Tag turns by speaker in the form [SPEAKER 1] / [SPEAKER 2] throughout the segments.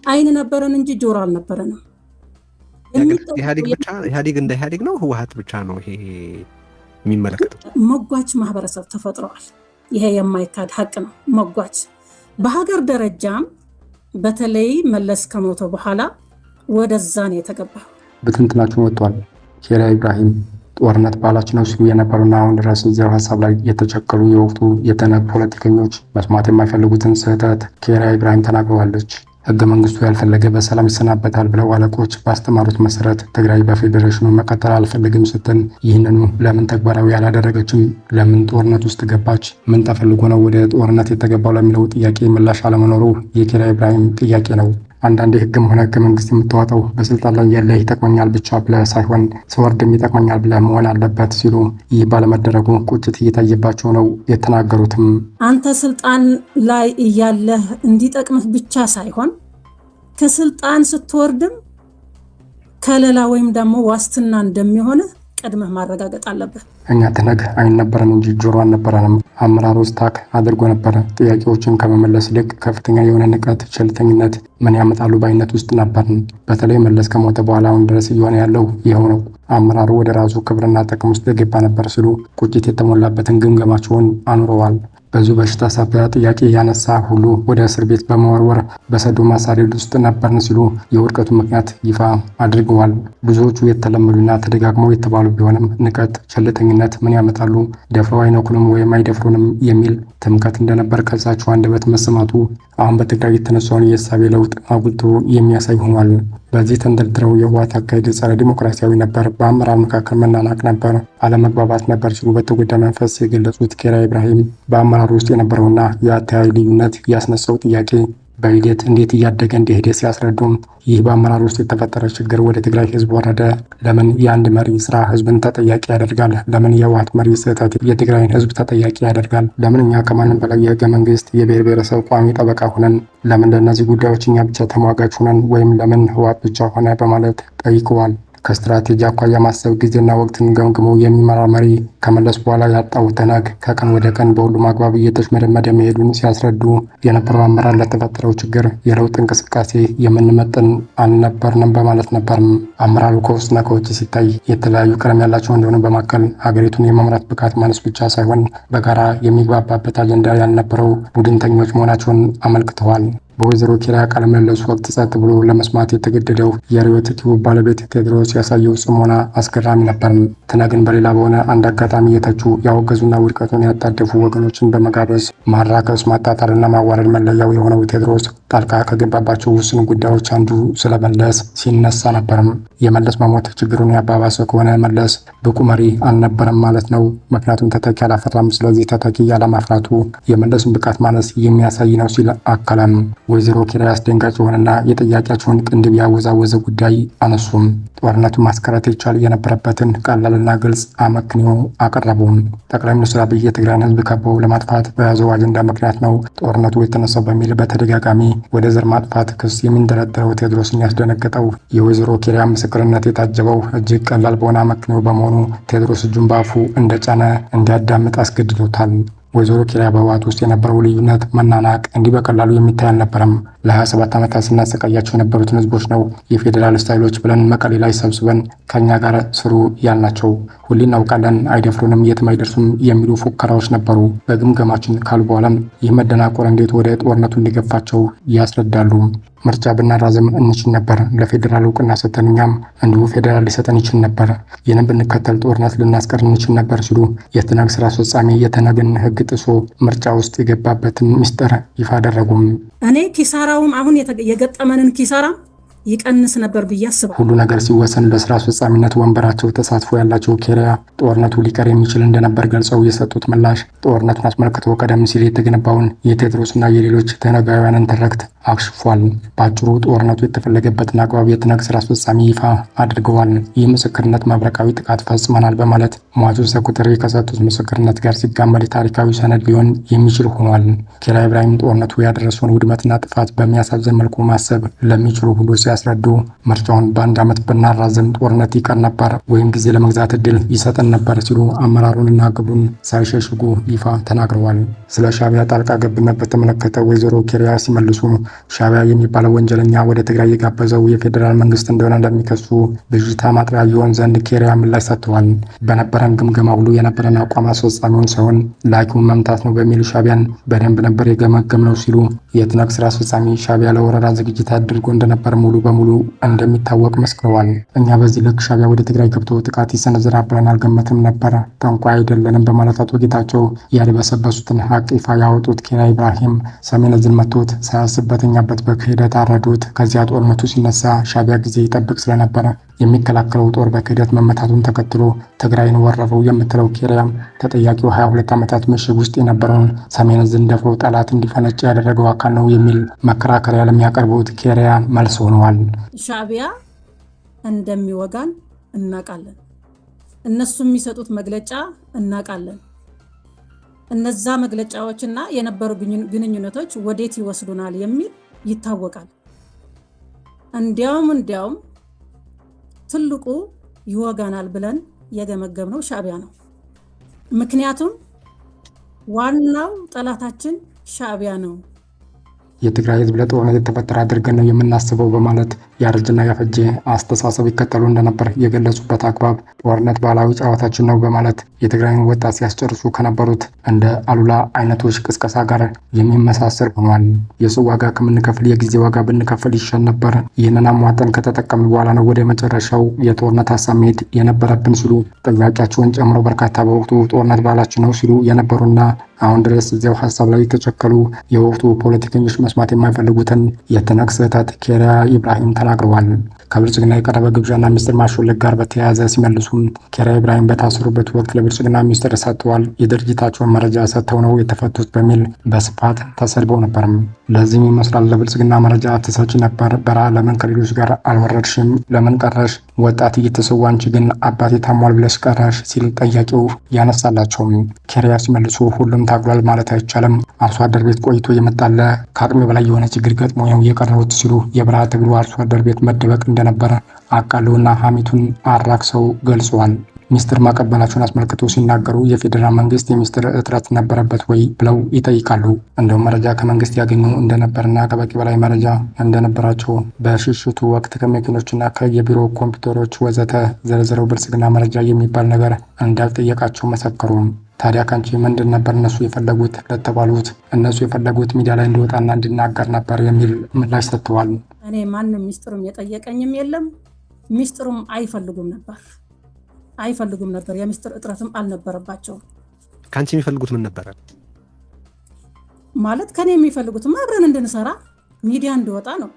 [SPEAKER 1] አይን ነበረን እንጂ ጆሮ አልነበረንም።
[SPEAKER 2] ኢህአዴግ ብቻ፣ ኢህአዴግ እንደ ኢህአዴግ ነው፣ ህወሓት ብቻ ነው ይሄ የሚመለከተው?
[SPEAKER 1] መጓች ማህበረሰብ ተፈጥረዋል። ይሄ የማይካድ ሀቅ ነው። መጓች በሀገር ደረጃም በተለይ መለስ ከሞተ በኋላ ወደዛ ነው የተገባው።
[SPEAKER 3] ብትንትናቸው ወጥቷል። ኬሪያ ኢብራሂም ጦርነት ባህላችን ነው ሲሉ የነበሩና አሁን ድረስ እዚያው ሀሳብ ላይ የተቸከሉ የወቅቱ የትህነግ ፖለቲከኞች መስማት የማይፈልጉትን ስህተት ኬሪያ ኢብራሂም ተናግረዋለች። ህገ መንግስቱ ያልፈለገ በሰላም ይሰናበታል ብለው አለቆች ባስተማሩት መሰረት ትግራይ በፌዴሬሽኑ መቀጠል አልፈልግም ስትል ይህንኑ ለምን ተግባራዊ ያላደረገችም? ለምን ጦርነት ውስጥ ገባች? ምን ተፈልጎ ነው ወደ ጦርነት የተገባው ለሚለው ጥያቄ ምላሽ አለመኖሩ የኬሪያ ኢብራሂም ጥያቄ ነው። አንዳንዴ ህግም ሆነ ህገ መንግስት የምታወጣው በስልጣን ላይ ያለህ ይጠቅመኛል ብቻ ብለህ ሳይሆን ስወርድም ይጠቅመኛል ብለህ መሆን አለበት ሲሉ ይህ ባለመደረጉ ቁጭት እየታየባቸው ነው የተናገሩትም።
[SPEAKER 1] አንተ ስልጣን ላይ እያለህ እንዲጠቅምህ ብቻ ሳይሆን ከስልጣን ስትወርድም ከለላ ወይም ደግሞ ዋስትና እንደሚሆንህ ቀድመህ ማረጋገጥ አለብህ።
[SPEAKER 3] እኛ ትህነግ አይን ነበረን እንጂ ጆሮ አልነበረንም። አመራሩ stuck አድርጎ ነበረ። ጥያቄዎችን ከመመለስ ይልቅ ከፍተኛ የሆነ ንቀት፣ ቸልተኝነት፣ ምን ያመጣሉ ባይነት ውስጥ ነበርን። በተለይ መለስ ከሞተ በኋላ አሁን ድረስ እየሆነ ያለው ይኸው ነው። አመራሩ ወደ ራሱ ክብርና ጥቅም ውስጥ የገባ ነበር ሲሉ ቁጭት የተሞላበትን ግምገማቸውን አኑረዋል። በዚሁ በሽታ ሳቢያ ጥያቄ ያነሳ ሁሉ ወደ እስር ቤት በመወርወር በሰዶ ማሳደድ ውስጥ ነበርን ሲሉ የውድቀቱ ምክንያት ይፋ አድርገዋል። ብዙዎቹ የተለመዱና ተደጋግመው የተባሉ ቢሆንም ንቀት፣ ቸልተኝነት፣ ምን ያመጣሉ፣ ደፍረው አይነኩንም ወይም አይደፍሩንም የሚል ትምከት እንደነበር ከሳቸው አንደበት መሰማቱ አሁን በትግራይ የተነሳውን የእሳቤ ለውጥ አጉልቶ የሚያሳይ ሆኗል። በዚህ ተንደርድረው የህወሓት አካሄድ ጸረ ዲሞክራሲያዊ ነበር፣ በአመራር መካከል መናናቅ ነበር፣ አለመግባባት ነበር ሲሉ በተጎዳ መንፈስ የገለጹት ኬሪያ ኢብራሂም በአመራሩ ውስጥ የነበረውና የአተያይ ልዩነት ያስነሳው ጥያቄ በሂደት እንዴት እያደገ እንደሄደ ሲያስረዱም ይህ በአመራር ውስጥ የተፈጠረ ችግር ወደ ትግራይ ህዝብ ወረደ። ለምን የአንድ መሪ ስራ ህዝብን ተጠያቂ ያደርጋል? ለምን የህወሓት መሪ ስህተት የትግራይን ህዝብ ተጠያቂ ያደርጋል? ለምን እኛ ከማንም በላይ የህገ መንግስት የብሔር ብሔረሰብ ቋሚ ጠበቃ ሆነን ለምን ለእነዚህ ጉዳዮች እኛ ብቻ ተሟጋች ሆነን ወይም ለምን ህወሓት ብቻ ሆነ በማለት ጠይቀዋል። ከስትራቴጂ አኳያ ማሰብ ጊዜና ወቅትን ገምግሞ የሚመራ መሪ ከመለስ በኋላ ያጣው ትህነግ ከቀን ወደ ቀን በሁሉም አግባብ እየተሽመደመደ መሄዱን ሲያስረዱ የነበረው አመራር ለተፈጠረው ችግር የለውጥ እንቅስቃሴ የምንመጥን አልነበርንም በማለት ነበርም። አመራሩ ከውስጥና ከውጭ ሲታይ የተለያዩ ቀለም ያላቸው እንደሆነ በማከል ሀገሪቱን የመምራት ብቃት ማነስ ብቻ ሳይሆን በጋራ የሚግባባበት አጀንዳ ያልነበረው ቡድንተኞች መሆናቸውን አመልክተዋል። በወይዘሮ ኬሪያ ቃለ ምልልስ ወቅት ጸጥ ብሎ ለመስማት የተገደደው የርዕዮት ቲዩብ ባለቤት ቴዎድሮስ ያሳየው ጽሞና አስገራሚ ነበር። ትህነግን በሌላ በሆነ አንድ አጋጣሚ የተቹ፣ ያወገዙና ውድቀቱን ያጣደፉ ወገኖችን በመጋበዝ ማራከስ፣ ማጣጣልና ማዋረድ መለያው የሆነው ቴዎድሮስ ጣልቃ ከገባባቸው ውስን ጉዳዮች አንዱ ስለ መለስ ሲነሳ ነበርም። የመለስ መሞት ችግሩን ያባባሰ ከሆነ መለስ ብቁ መሪ አልነበረም ማለት ነው። ምክንያቱም ተተኪ አላፈራም። ስለዚህ ተተኪ ያለማፍራቱ የመለስን ብቃት ማነስ የሚያሳይ ነው ሲል አከለም። ወይዘሮ ኬሪያ አስደንጋጭ የሆነና የጥያቄያቸውን ቅንድብ ያወዛወዘ ጉዳይ አነሱም። ጦርነቱን ማስቀረት ይቻል የነበረበትን ቀላልና ግልጽ አመክንዮ አቀረቡም። ጠቅላይ ሚኒስትር አብይ የትግራይን ሕዝብ ከበው ለማጥፋት በያዘው አጀንዳ ምክንያት ነው ጦርነቱ የተነሳው በሚል በተደጋጋሚ ወደ ዘር ማጥፋት ክስ የሚንደረደረው ቴዎድሮስን ያስደነገጠው የወይዘሮ ኬሪያ ምስክርነት የታጀበው እጅግ ቀላል በሆነ አመክንዮ በመሆኑ ቴዎድሮስ እጁን በአፉ እንደጫነ እንዲያዳምጥ አስገድዶታል። ወይዘሮ ኬሪያ በህወሓት ውስጥ የነበረው ልዩነት፣ መናናቅ እንዲህ በቀላሉ የሚታይ አልነበረም። ለ27 ዓመታት ስናሰቃያቸው የነበሩትን ህዝቦች ነው የፌዴራሊስት ኃይሎች ብለን መቀሌ ላይ ሰብስበን ከእኛ ጋር ስሩ ያልናቸው። ሁሌ እናውቃለን፣ አይደፍሩንም፣ የትም አይደርሱም የሚሉ ፉከራዎች ነበሩ በግምገማችን ካሉ በኋላም ይህ መደናቆር እንዴት ወደ ጦርነቱ እንዲገፋቸው ያስረዳሉ። ምርጫ ብናራዝም እንችል ነበር። ለፌዴራል እውቅና ሰጠን፣ እኛም እንዲሁ ፌዴራል ሊሰጠን ይችል ነበር። ይህንን ብንከተል ጦርነት ልናስቀር እንችል ነበር ሲሉ የትህነግ ስራ አስፈጻሚ የትህነግን ህግ ጥሶ ምርጫ ውስጥ የገባበትን ሚስጥር ይፋ አደረጉም።
[SPEAKER 1] እኔ ኪሳራውም አሁን የገጠመንን ኪሳራ ይቀንስ ነበር ብዬ አስባለሁ።
[SPEAKER 3] ሁሉ ነገር ሲወሰን በስራ አስፈጻሚነት ወንበራቸው ተሳትፎ ያላቸው ኬሪያ ጦርነቱ ሊቀር የሚችል እንደነበር ገልጸው የሰጡት ምላሽ ጦርነቱን አስመልክቶ ቀደም ሲል የተገነባውን የቴዎድሮስና የሌሎች ትህነጋውያንን ትርክት አክሽፏል። በአጭሩ ጦርነቱ የተፈለገበትን አግባብ የትህነግ ስራ አስፈጻሚ ይፋ አድርገዋል። ይህ ምስክርነት መብረቃዊ ጥቃት ፈጽመናል በማለት ሟቹ ሰኩትሬ ከሰጡት ምስክርነት ጋር ሲጋመድ ታሪካዊ ሰነድ ሊሆን የሚችል ሆኗል። ኬሪያ ኢብራሂም ጦርነቱ ያደረሰውን ውድመትና ጥፋት በሚያሳዝን መልኩ ማሰብ ለሚችሉ ሁሉ ሲያስረዱ ምርጫውን በአንድ ዓመት ብናራዝም ጦርነት ይቀር ነበር ወይም ጊዜ ለመግዛት እድል ይሰጠን ነበር ሲሉ አመራሩንና ግቡን ሳይሸሽጉ ይፋ ተናግረዋል። ስለ ሻዕቢያ ጣልቃ ገብነት በተመለከተ ወይዘሮ ኬሪያ ሲመልሱ ሻዕቢያ የሚባለው ወንጀለኛ ወደ ትግራይ የጋበዘው የፌዴራል መንግስት እንደሆነ እንደሚከሱ ብዥታ ማጥሪያ ይሆን ዘንድ ኬሪያ ምላሽ ሰጥተዋል። በነበረን ግምገማ ሁሉ የነበረን አቋም አስፈጻሚውን ሳይሆን ላኪውን መምታት ነው በሚል ሻዕቢያን በደንብ ነበር የገመገምነው ሲሉ የትነግ ስራ አስፈጻሚ ሻዕቢያ ለወረራ ዝግጅት አድርጎ እንደነበር ሙሉ በሙሉ እንደሚታወቅ መስክረዋል። እኛ በዚህ ልክ ሻዕቢያ ወደ ትግራይ ገብቶ ጥቃት ይሰነዝራል ብለን አልገመትም ነበር፣ ጠንቋይ አይደለንም በማለት አቶ ጌታቸው ያልበሰበሱትን ሀቅ ይፋ ያወጡት ኬሪያ ኢብራሂም ሰሜን ዕዝን መጥቶት ሳያስብ በተኛበት በክህደት አረዱት። ከዚያ ጦርነቱ ሲነሳ ሻዕቢያ ጊዜ ይጠብቅ ስለነበረ የሚከላከለው ጦር በክህደት መመታቱን ተከትሎ ትግራይን ወረረው የምትለው ኬሪያም ተጠያቂው 22 ዓመታት ምሽግ ውስጥ የነበረውን ሰሜን ዕዝን ደፍሮ ጠላት እንዲፈነጭ ያደረገው አካል ነው የሚል መከራከሪያ ለሚያቀርቡት ኬሪያ መልስ ሆነዋል።
[SPEAKER 1] ሻዕቢያ እንደሚወጋን እናውቃለን። እነሱ የሚሰጡት መግለጫ እናውቃለን። እነዛ መግለጫዎችና የነበሩ ግንኙነቶች ወዴት ይወስዱናል የሚል ይታወቃል። እንዲያውም ትልቁ ይወጋናል ብለን የገመገብነው ሻዕቢያ ነው። ምክንያቱም ዋናው ጠላታችን ሻዕቢያ ነው።
[SPEAKER 3] የትግራይ ህዝብ ለጦርነት የተፈጠረ አድርገን ነው የምናስበው በማለት ያረጀና ያፈጀ አስተሳሰብ ይከተሉ እንደነበር የገለጹበት አግባብ ጦርነት ባህላዊ ጨዋታችን ነው በማለት የትግራይን ወጣት ሲያስጨርሱ ከነበሩት እንደ አሉላ አይነቶች ቅስቀሳ ጋር የሚመሳሰል ሆኗል። የሰው ዋጋ ከምንከፍል የጊዜ ዋጋ ብንከፍል ይሻል ነበር። ይህንን አሟጠን ከተጠቀምን በኋላ ነው ወደ መጨረሻው የጦርነት ሀሳብ መሄድ የነበረብን ሲሉ ጥያቄያቸውን ጨምሮ በርካታ በወቅቱ ጦርነት ባህላችን ነው ሲሉ የነበሩና አሁን ድረስ እዚያው ሀሳብ ላይ የተቸከሉ የወቅቱ ፖለቲከኞች መስማት የማይፈልጉትን የትነግ ስህተት ኬሪያ ኢብራሂም ተናግረዋል። ከብልጽግና የቀረበ ግብዣና ሚስጥር ማሾለክ ጋር በተያያዘ ሲመልሱም ኬሪያ ኢብራሂም በታሰሩበት ወቅት ለብልጽግና ሚስጥር ሰጥተዋል፣ የድርጅታቸውን መረጃ ሰጥተው ነው የተፈቱት በሚል በስፋት ተሰድበው ነበርም። ለዚህም ይመስላል ለብልጽግና መረጃ ትሰጪ ነበር፣ በረሃ ለምን ከሌሎች ጋር አልወረድሽም? ለምን ቀረሽ? ወጣት እየተሰዋ አንቺ ግን አባቴ ታሟል ብለሽ ቀረሽ ሲል ጠያቂው ያነሳላቸው። ኬሪያ ሲመልሱ ሁሉም ታግሏል ማለት አይቻልም፣ አርሶ አደር ቤት ቆይቶ የመጣለ ከአቅሜ በላይ የሆነ ችግር ገጥሞ ነው የቀረሁት ሲሉ የበረሃ ትግሉ አርሶ አደር ቤት መደበቅ እንደነበረ አቃለውና ሀሚቱን አራክሰው ገልጸዋል። ሚስጥር ማቀበላቸውን አስመልክቶ ሲናገሩ የፌዴራል መንግስት የሚስጥር እጥረት ነበረበት ወይ ብለው ይጠይቃሉ። እንደውም መረጃ ከመንግስት ያገኙ እንደነበርና ከበቂ በላይ መረጃ እንደነበራቸው በሽሽቱ ወቅት ከመኪኖችና ከየቢሮ ኮምፒውተሮች ወዘተ ዘርዝረው ብልጽግና መረጃ የሚባል ነገር እንዳልጠየቃቸው መሰከሩ። ታዲያ ካንቺ ምንድን ነበር እነሱ የፈለጉት ለተባሉት እነሱ የፈለጉት ሚዲያ ላይ እንዲወጣና እንዲናገር ነበር የሚል ምላሽ ሰጥተዋል።
[SPEAKER 1] እኔ ማንም ሚስጥሩም የጠየቀኝም የለም፣ ሚስጥሩም አይፈልጉም ነበር። የሚስጥር እጥረትም አልነበረባቸውም።
[SPEAKER 2] ካንቺ የሚፈልጉት ምን ነበረ?
[SPEAKER 1] ማለት ከኔ የሚፈልጉት አብረን እንድንሰራ ሚዲያ እንድወጣ ነው።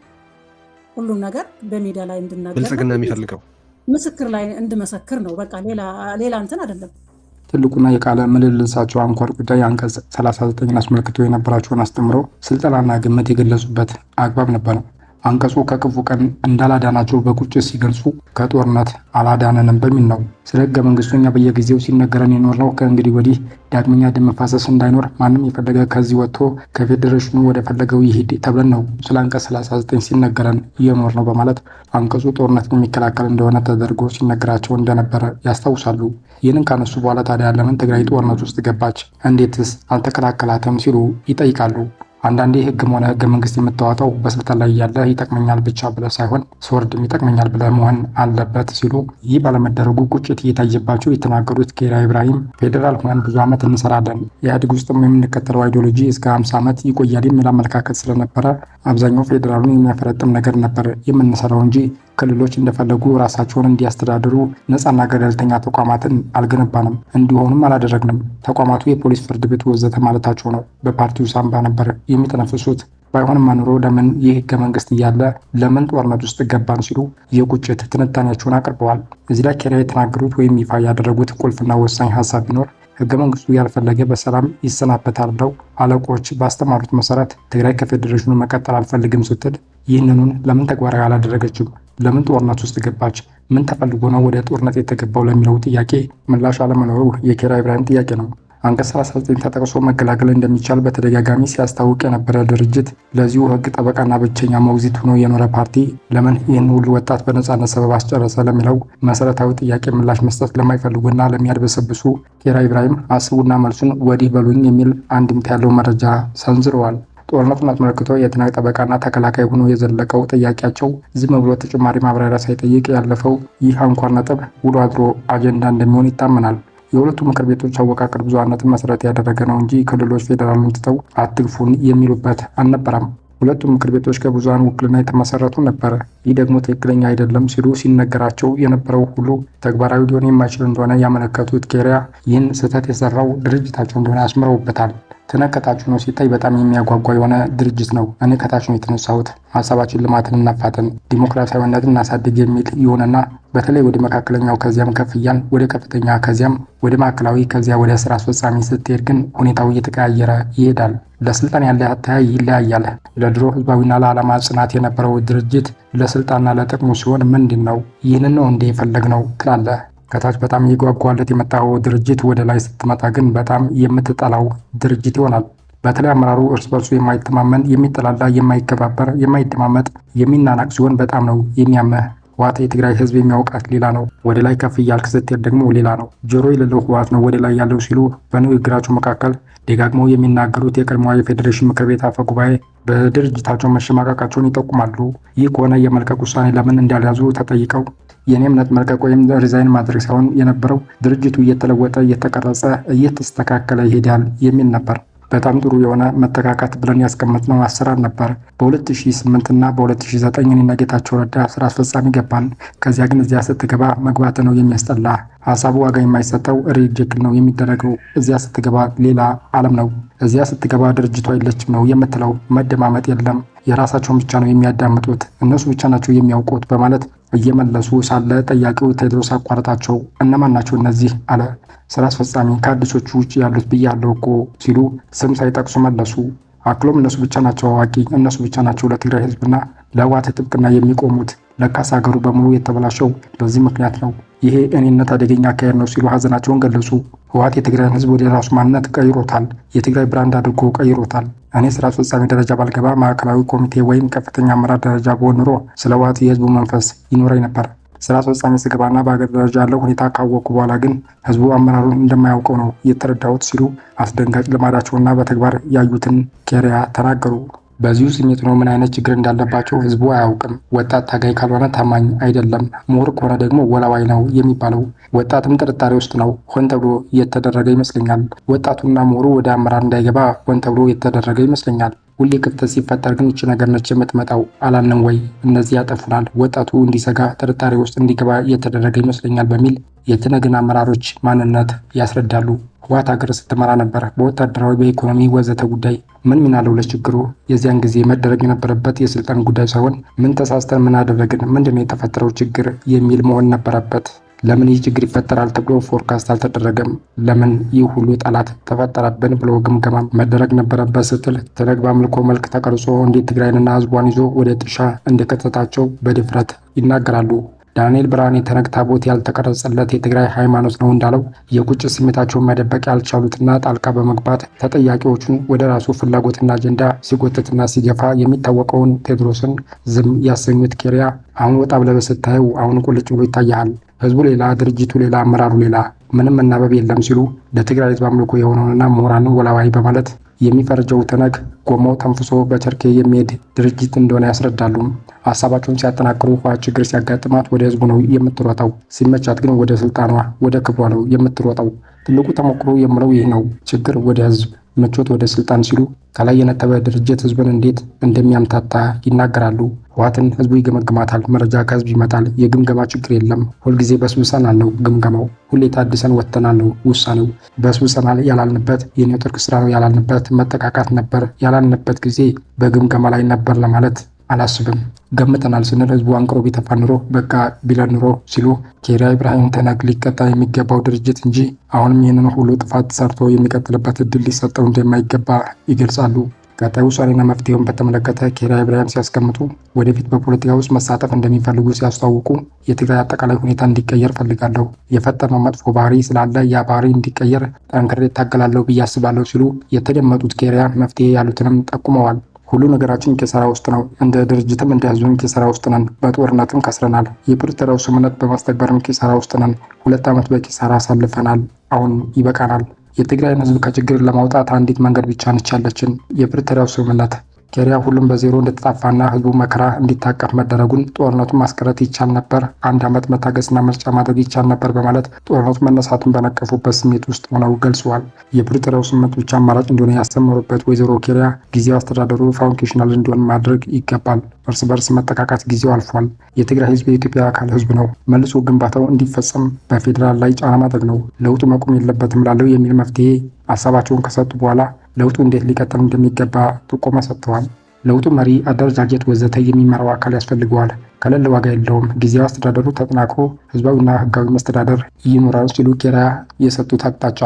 [SPEAKER 1] ሁሉም ነገር በሚዲያ ላይ እንድናገር፣
[SPEAKER 2] ብልጽግና የሚፈልገው
[SPEAKER 1] ምስክር ላይ እንድመሰክር ነው። በቃ ሌላ እንትን አይደለም።
[SPEAKER 3] ትልቁና የቃለ ምልልሳቸው አንኳር ጉዳይ አንቀጽ 39ን አስመልክቶ የነበራቸውን አስተምሮ ስልጠናና ግምት የገለጹበት አግባብ ነበር። አንቀጹ ከክፉ ቀን እንዳላዳናቸው በቁጭት ሲገልጹ ከጦርነት አላዳነንም በሚል ነው። ስለ ህገ መንግስቱ እኛ በየጊዜው ሲነገረን የኖርነው ከእንግዲህ ወዲህ ዳግመኛ ደም መፋሰስ እንዳይኖር ማንም የፈለገ ከዚህ ወጥቶ ከፌዴሬሽኑ ወደ ፈለገው ይሂድ ተብለን ነው ስለ አንቀጽ 39 ሲነገረን እየኖር ነው በማለት አንቀጹ ጦርነትን የሚከላከል እንደሆነ ተደርጎ ሲነገራቸው እንደነበረ ያስታውሳሉ። ይህንን ካነሱ በኋላ ታዲያ ለምን ትግራይ ጦርነት ውስጥ ገባች? እንዴትስ አልተከላከላትም? ሲሉ ይጠይቃሉ። አንዳንዴ ህግም ሆነ ህገ መንግስት የምታወጣው በስልጣን ላይ ያለ ይጠቅመኛል ብቻ ብለህ ሳይሆን ስወርድም ይጠቅመኛል ብለህ መሆን አለበት ሲሉ ይህ ባለመደረጉ ቁጭት እየታየባቸው የተናገሩት ኬሪያ ኢብራሂም ፌዴራል ሆነን ብዙ ዓመት እንሰራለን፣ ኢህአዴግ ውስጥም የምንከተለው ideology እስከ 50 ዓመት ይቆያል የሚል አመለካከት ስለነበረ አብዛኛው ፌዴራሉን የሚያፈረጥም ነገር ነበር የምንሰራው እንጂ ክልሎች እንደፈለጉ ራሳቸውን እንዲያስተዳድሩ ነፃና ገለልተኛ ተቋማትን አልገነባንም፣ እንዲሆኑም አላደረግንም። ተቋማቱ የፖሊስ፣ ፍርድ ቤት ወዘተ ማለታቸው ነው። በፓርቲው ሳንባ ነበር የሚተነፍሱት። ባይሆንም ኑሮ ለምን ይህ ህገ መንግስት እያለ ለምን ጦርነት ውስጥ ገባን ሲሉ የቁጭት ትንታኔያቸውን አቅርበዋል። እዚህ ላይ ኬሪያ የተናገሩት ወይም ይፋ ያደረጉት ቁልፍና ወሳኝ ሀሳብ ቢኖር ህገ መንግስቱ ያልፈለገ በሰላም ይሰናበታል ብለው አለቆች ባስተማሩት መሰረት ትግራይ ከፌዴሬሽኑ መቀጠል አልፈልግም ስትል ይህንኑን ለምን ተግባራዊ አላደረገችም? ለምን ጦርነት ውስጥ ገባች? ምን ተፈልጎ ነው ወደ ጦርነት የተገባው ለሚለው ጥያቄ ምላሽ አለመኖሩ የኬሪያ ኢብራሂም ጥያቄ ነው። አንቀጽ 39 ተጠቅሶ መገላገል እንደሚቻል በተደጋጋሚ ሲያስታውቅ የነበረ ድርጅት፣ ለዚሁ ሕግ ጠበቃና ብቸኛ ሞግዚት ሆኖ የኖረ ፓርቲ ለምን ይህን ሁሉ ወጣት በነጻነት ሰበብ አስጨረሰ ለሚለው መሰረታዊ ጥያቄ ምላሽ መስጠት ለማይፈልጉና ለሚያድበሰብሱ ኬሪያ ኢብራሂም አስቡና መልሱን ወዲህ በሉኝ የሚል አንድምታ ያለው መረጃ ሰንዝረዋል። ጦርነቱን አስመልክቶ የትነግ ጠበቃና ተከላካይ ሆኖ የዘለቀው ጥያቄያቸው ዝም ብሎ ተጨማሪ ማብራሪያ ሳይጠይቅ ያለፈው ይህ አንኳር ነጥብ ውሎ አድሮ አጀንዳ እንደሚሆን ይታመናል። የሁለቱ ምክር ቤቶች አወቃቀር ብዙሃነትን መሰረት ያደረገ ነው እንጂ ክልሎች ፌዴራሉን ትተው አትግፉን የሚሉበት አልነበረም። ሁለቱም ምክር ቤቶች ከብዙሃን ውክልና የተመሰረቱ ነበር። ይህ ደግሞ ትክክለኛ አይደለም ሲሉ ሲነገራቸው የነበረው ሁሉ ተግባራዊ ሊሆን የማይችል እንደሆነ ያመለከቱት ኬሪያ ይህን ስህተት የሰራው ድርጅታቸው እንደሆነ አስምረውበታል። ትነግ ከታች ሆኖ ሲታይ በጣም የሚያጓጓ የሆነ ድርጅት ነው። እኔ ከታች ነው የተነሳሁት። ሀሳባችን ልማትን እናፋጥን፣ ዲሞክራሲያዊነትን እናሳድግ የሚል ይሆንና በተለይ ወደ መካከለኛው ከዚያም ከፍ እያል ወደ ከፍተኛ ከዚያም ወደ ማዕከላዊ ከዚያ ወደ ስራ አስፈጻሚ ስትሄድ ግን ሁኔታው እየተቀያየረ ይሄዳል። ለስልጣን ያለ አተያይ ይለያያል። ለድሮ ህዝባዊና ለዓላማ ጽናት የነበረው ድርጅት ለስልጣንና ለጥቅሙ ሲሆን ምንድን ነው ይህንን ነው እንደ የፈለግ ነው ትላለህ። ከታች በጣም እየጓጓለት የመጣው ድርጅት ወደ ላይ ስትመጣ ግን በጣም የምትጠላው ድርጅት ይሆናል። በተለይ አመራሩ እርስ በርሱ የማይተማመን፣ የሚጠላላ፣ የማይከባበር፣ የማይደማመጥ፣ የሚናናቅ ሲሆን በጣም ነው የሚያምህ። ህወሓት የትግራይ ህዝብ የሚያውቃት ሌላ ነው። ወደ ላይ ከፍ እያልክ ስትሄድ ደግሞ ሌላ ነው። ጆሮ የሌለው ህወሓት ነው ወደ ላይ ያለው ሲሉ በንግግራቸው መካከል ደጋግመው የሚናገሩት የቀድሞዋ የፌዴሬሽን ምክር ቤት አፈ ጉባኤ በድርጅታቸው መሸማቀቃቸውን ይጠቁማሉ። ይህ ከሆነ የመልቀቅ ውሳኔ ለምን እንዳልያዙ ተጠይቀው የኔ እምነት መልቀቅ ወይም resign ማድረግ ሳይሆን የነበረው ድርጅቱ እየተለወጠ፣ እየተቀረጸ፣ እየተስተካከለ ይሄዳል የሚል ነበር። በጣም ጥሩ የሆነ መተካካት ብለን ያስቀመጥነው አሰራር ነበር። በ2008 እና በ2009 እኔና ጌታቸው ረዳ ስራ አስፈጻሚ ገባን። ከዚያ ግን እዚያ ስትገባ መግባት ነው የሚያስጠላ። ሀሳቡ ዋጋ የማይሰጠው reject ነው የሚደረገው። እዚያ ስትገባ ሌላ ዓለም ነው። እዚያ ስትገባ ድርጅቷ የለችም ነው የምትለው። መደማመጥ የለም። የራሳቸውን ብቻ ነው የሚያዳምጡት። እነሱ ብቻ ናቸው የሚያውቁት በማለት እየመለሱ ሳለ ጠያቂው ቴድሮስ አቋረጣቸው። እነማን ናቸው እነዚህ አለ። ስራ አስፈጻሚ ከአዲሶቹ ውጭ ያሉት ብያለሁ እኮ ሲሉ ስም ሳይጠቅሱ መለሱ። አክሎም እነሱ ብቻ ናቸው አዋቂ፣ እነሱ ብቻ ናቸው ለትግራይ ህዝብና ለህወሓት ጥብቅና የሚቆሙት። ለካስ ሀገሩ በሙሉ የተበላሸው በዚህ ምክንያት ነው። ይሄ እኔነት አደገኛ አካሄድ ነው ሲሉ ሀዘናቸውን ገለጹ። ህወሓት የትግራይን ህዝብ ወደ ራሱ ማንነት ቀይሮታል። የትግራይ brand አድርጎ ቀይሮታል። እኔ ስራ አስፈጻሚ ደረጃ ባልገባ ማዕከላዊ ኮሚቴ ወይም ከፍተኛ አመራር ደረጃ ብሆን ኖሮ ስለ ህወሓት የህዝቡ መንፈስ ይኖረኝ ነበር። ስራ አስፈጻሚ ስገባና በሀገር ደረጃ ያለው ሁኔታ ካወቅኩ በኋላ ግን ህዝቡ አመራሩን እንደማያውቀው ነው የተረዳሁት ሲሉ አስደንጋጭ ልማዳቸውና በተግባር ያዩትን ኬሪያ ተናገሩ። በዚሁ ስሜት ነው ምን አይነት ችግር እንዳለባቸው ህዝቡ አያውቅም። ወጣት ታጋይ ካልሆነ ታማኝ አይደለም፣ ምሁር ከሆነ ደግሞ ወላዋይ ነው የሚባለው። ወጣትም ጥርጣሬ ውስጥ ነው። ሆን ተብሎ የተደረገ ይመስለኛል። ወጣቱና ምሁሩ ወደ አመራር እንዳይገባ ሆን ተብሎ የተደረገ ይመስለኛል። ሁሌ ክፍተት ሲፈጠር ግን ይቺ ነገር ነች የምትመጣው አላልንም ወይ? እነዚህ ያጠፉናል፣ ወጣቱ እንዲሰጋ ጥርጣሬ ውስጥ እንዲገባ የተደረገ ይመስለኛል በሚል የትነግን አመራሮች ማንነት ያስረዳሉ። ህወሓት ሀገር ስትመራ ነበር። በወታደራዊ፣ በኢኮኖሚ ወዘተ ጉዳይ ምን ሚና አለው ለችግሩ? የዚያን ጊዜ መደረግ የነበረበት የስልጣን ጉዳይ ሳይሆን ምን ተሳስተን፣ ምን አደረግን፣ ምንድነው የተፈጠረው ችግር የሚል መሆን ነበረበት። ለምን ይህ ችግር ይፈጠራል ተብሎ forecast አልተደረገም። ለምን ይህ ሁሉ ጠላት ተፈጠረብን ብሎ ግምገማ መደረግ ነበረበት ስትል ትነግ በአምልኮ መልክ ተቀርጾ እንዴት ትግራይንና ህዝቧን ይዞ ወደ ጥሻ እንደከተታቸው በድፍረት ይናገራሉ። ዳንኤል ብርሃኔ ትነግ ታቦት ያልተቀረጸለት የትግራይ ሃይማኖት ነው እንዳለው የቁጭት ስሜታቸውን መደበቅ ያልቻሉትና ጣልቃ በመግባት ተጠያቂዎቹን ወደ ራሱ ፍላጎትና አጀንዳ ሲጎትትና ሲገፋ የሚታወቀውን ቴድሮስን ዝም ያሰኙት ኬሪያ አሁን ወጣ ብለህ ስታየው አሁን ቁልጭ ብሎ ይታያል። ህዝቡ ሌላ፣ ድርጅቱ ሌላ፣ አመራሩ ሌላ፣ ምንም መናበብ የለም ሲሉ ለትግራይ ህዝብ አምልኮ የሆነውንና ምሁራንን ወላዋይ በማለት የሚፈርጀው ትነግ ጎማው ተንፍሶ በቸርኬ የሚሄድ ድርጅት እንደሆነ ያስረዳሉ። ሀሳባቸውን ሲያጠናክሩ ህወሓት ችግር ሲያጋጥማት ወደ ህዝቡ ነው የምትሮጠው፣ ሲመቻት ግን ወደ ስልጣኗ ወደ ክብሯ ነው የምትሮጠው። ትልቁ ተሞክሮ የምለው ይህ ነው። ችግር ወደ ህዝብ፣ ምቾት ወደ ስልጣን ሲሉ ከላይ የነተበ ድርጅት ህዝብን እንዴት እንደሚያምታታ ይናገራሉ። ህወሓትን ህዝቡ ይገመግማታል። መረጃ ከህዝብ ይመጣል። የግምገማ ችግር የለም። ሁልጊዜ በስብሰናል ነው ግምገማው። ሁሌ ታድሰን ወጥተናል ነው ውሳኔው። በስብሰናል ያላልንበት የኔትወርክ ስራ ነው ያላልንበት መጠቃቃት ነበር ያላልንበት ጊዜ በግምገማ ላይ ነበር ለማለት አላስብም። ገምተናል ስንል ህዝቡ አንቅሮ ቢተፋ ኑሮ በቃ ቢለን ኑሮ ሲሉ ኬሪያ ኢብራሂም ትነግ ሊቀጣ የሚገባው ድርጅት እንጂ አሁንም ይህንን ሁሉ ጥፋት ሰርቶ የሚቀጥልበት እድል ሊሰጠው እንደማይገባ ይገልጻሉ። ቀጣይ ውሳኔና መፍትሄውን በተመለከተ ኬሪያ ኢብራሂም ሲያስቀምጡ ወደፊት በፖለቲካ ውስጥ መሳተፍ እንደሚፈልጉ ሲያስተዋውቁ የትግራይ አጠቃላይ ሁኔታ እንዲቀየር ፈልጋለሁ፣ የፈጠርነው መጥፎ ባህሪ ስላለ ያ ባህሪ እንዲቀየር ጠንክሬ እታገላለሁ ብዬ አስባለሁ ሲሉ የተደመጡት ኬሪያ መፍትሄ ያሉትንም ጠቁመዋል። ሁሉ ነገራችን ኪሳራ ውስጥ ነው። እንደ ድርጅትም እንደ ህዝብም ኪሳራ ውስጥ ነን። በጦርነትም ከስረናል። የፕሪቶሪያው ስምምነት በማስተግበርም ኪሳራ ውስጥ ነን። 2 ዓመት በኪሳራ አሳልፈናል። አሁን ይበቃናል። የትግራይን ህዝብ ከችግር ለማውጣት አንዲት መንገድ ብቻ ነች ያለችን፣ የፕሪቶሪያው ስምምነት። ኬሪያ ሁሉም በዜሮ እንደተጣፋና ህዝቡ መከራ እንዲታቀፍ መደረጉን ጦርነቱን ማስቀረት ይቻል ነበር፣ 1 ዓመት መታገስና ምርጫ ማድረግ ይቻል ነበር በማለት ጦርነቱ መነሳቱን በነቀፉበት ስሜት ውስጥ ሆነው ገልጸዋል። የፕሪቶሪያው ስምምነት ብቻ አማራጭ እንደሆነ ያሰመሩበት ወይዘሮ ኬሪያ ጊዜያዊ አስተዳደሩ functional እንዲሆን ማድረግ ይገባል፣ እርስ በርስ መጠቃቃት ጊዜው አልፏል፣ የትግራይ ህዝብ የኢትዮጵያ አካል ህዝብ ነው፣ መልሶ ግንባታው እንዲፈጸም በፌዴራል ላይ ጫና ማድረግ ነው፣ ለውጡ መቆም የለበትም ላለው የሚል መፍትሄ ሀሳባቸውን ከሰጡ በኋላ ለውጡ እንዴት ሊቀጥል እንደሚገባ ጥቆማ ሰጥተዋል። ለውጡ መሪ፣ አደረጃጀት ወዘተ የሚመራው አካል ያስፈልገዋል፣ ከሌለ ዋጋ የለውም። ጊዜያዊ አስተዳደሩ ተጠናክሮ ህዝባዊና ህጋዊ መስተዳደር ይኖራል ሲሉ ኬሪያ የሰጡት አቅጣጫ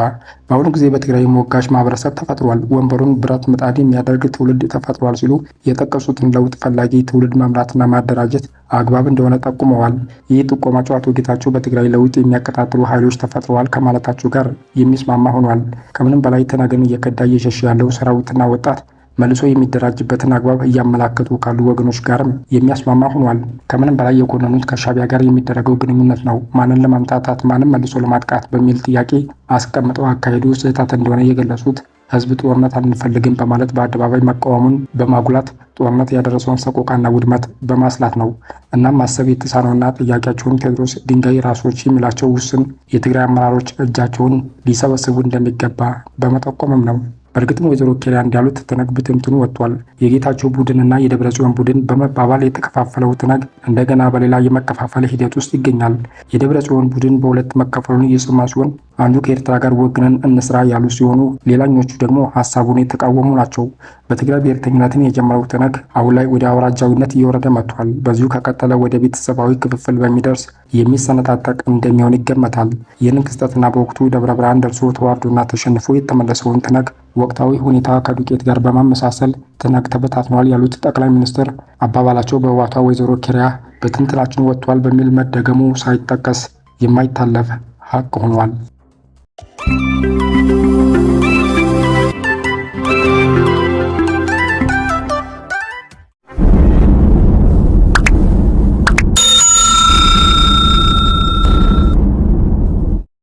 [SPEAKER 3] በአሁኑ ጊዜ በትግራይ ሞጋሽ ማህበረሰብ ተፈጥሯል፣ ወንበሩን ብረት ምጣድ የሚያደርግ ትውልድ ተፈጥሯል ሲሉ የጠቀሱትን ለውጥ ፈላጊ ትውልድ መምራትና ማደራጀት አግባብ እንደሆነ ጠቁመዋል። ይህ ጥቆማቸው አቶ ጌታቸው በትግራይ ለውጥ የሚያቀጣጥሉ ኃይሎች ተፈጥረዋል ከማለታቸው ጋር የሚስማማ ሆኗል። ከምንም በላይ ትነግን እየከዳ እየሸሸ ያለው ሰራዊትና ወጣት መልሶ የሚደራጅበትን አግባብ እያመላከቱ ካሉ ወገኖች ጋርም የሚያስማማ ሆኗል። ከምንም በላይ የኮነኑት ከሻዕቢያ ጋር የሚደረገው ግንኙነት ነው። ማንን ለማምታታት ማንን መልሶ ለማጥቃት በሚል ጥያቄ አስቀምጠው አካሄዱ ስህተት እንደሆነ የገለጹት ህዝብ ጦርነት አንፈልግም በማለት በአደባባይ መቃወሙን በማጉላት ጦርነት ያደረሰውን ሰቆቃና ውድመት በማስላት ነው። እናም ማሰብ የተሳነውና ጥያቄያቸውን ቴዎድሮስ ድንጋይ ራሶች የሚላቸው ውስን የትግራይ አመራሮች እጃቸውን ሊሰበስቡ እንደሚገባ በመጠቆምም ነው። በእርግጥም ወይዘሮ ኬሪያ እንዳሉት ትነግ ብትንትኑ ወጥቷል። የጌታቸው ቡድንና የደብረ ጽዮን ቡድን በመባባል የተከፋፈለው ትነግ እንደገና በሌላ የመከፋፈል ሂደት ውስጥ ይገኛል። የደብረ ጽዮን ቡድን በሁለት መከፈሉን እየሰማ ሲሆን አንዱ ከኤርትራ ጋር ወግነን እንስራ ያሉ ሲሆኑ ሌላኞቹ ደግሞ ሀሳቡን የተቃወሙ ናቸው። በትግራይ ብሔርተኝነትን የጀመረው ትነግ አሁን ላይ ወደ አውራጃዊነት እየወረደ መጥቷል። በዚሁ ከቀጠለ ወደ ቤተሰባዊ ክፍፍል በሚደርስ የሚሰነጣጠቅ እንደሚሆን ይገመታል። ይህንን ክስተትና በወቅቱ ደብረ ብርሃን ደርሶ ተዋርዶና ተሸንፎ የተመለሰውን ትነግ ወቅታዊ ሁኔታ ከዱቄት ጋር በማመሳሰል ትነግ ተበታትኗል ያሉት ጠቅላይ ሚኒስትር አባባላቸው በህወሓቷ ወይዘሮ ኬሪያ በትንትናችን ወጥቷል በሚል መደገሙ ሳይጠቀስ የማይታለፍ ሀቅ ሆኗል።